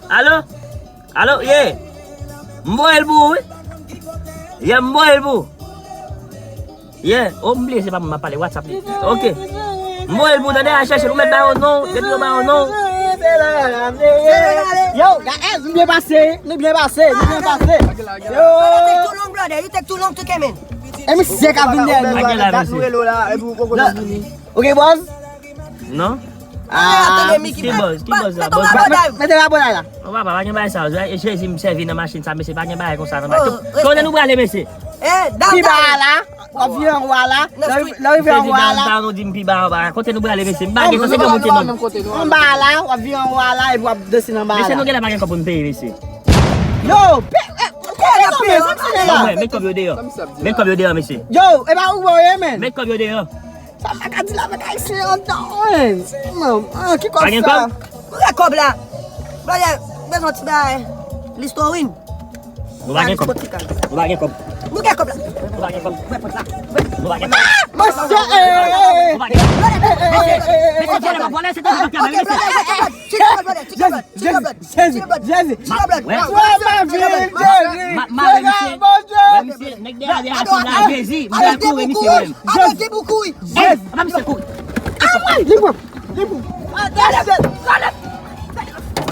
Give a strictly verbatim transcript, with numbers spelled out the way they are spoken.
Alo? Alo, ye? M voye l pou ou, wi. Ye, m voye l pou ou. Ye, oh, m bliye se pa mwen m ap pale, WhatsApp li. Ok. M voye l pou ou, tande, al chèche l, ou mèt ba yo non, depi yo ba yo non. Yo, guys, nou byen pase, nou byen pase, nou byen pase. Yo. You take too long, brother. You take too long to come in. E misye k ap vin dèyè nou. Ou gen la, misye. Ok, boss. Non? Ah, ki buzz, ki buzz la, buzz. Mete la bòday la. Bon, papa, pa gen bagay sa. E Jezi m sèvi nan machin sa, mesye, pa gen bagay konsa nan machin. Kote nou prale, mesye? Pi ba a la, w ap vire anwo a la. Lè w rive anwo a la. Downtown, ou di m pi ba anba. Kote nou prale, mesye? M pa gen kote pou monte, non. Anba a la, w ap vire anwo a la, epi w ap desann anba a la. Mesye, nou genlè pa gen kòb pou n peye, mesye. Yo, pe, e, kote nou, men, sa k se la? Met kòb yo deyò. Met kòb yo deyò, mesye. Yo, e pa ou, men. Met kòb yo deyò. Sa m pa ka di la avèk Ayisyen an, non, men. Non, ah, ki kòb sa? Pa gen kòb? Nou gen kòb la. Brother, bezwen ti bay Listorin. Nou pa gen kòb. Nou pa gen kòb. Nou gen kòb la. Nou pa gen kòb. Nou pa gen kòb. Mesye, eh, eh, eh. Nou pa gen kòb. Mesye, vòlè, vòlè, se te vòlè, mesye. Jezi, Jezi, Jezi. Sove m, Jezi. Sove m, Bondye. Nèg dèyè a desann la, Jezi. M pral kouri, misye menm. Jezi. Apa misye kouri? Jezi. Li pran, li pran. Gade, gade.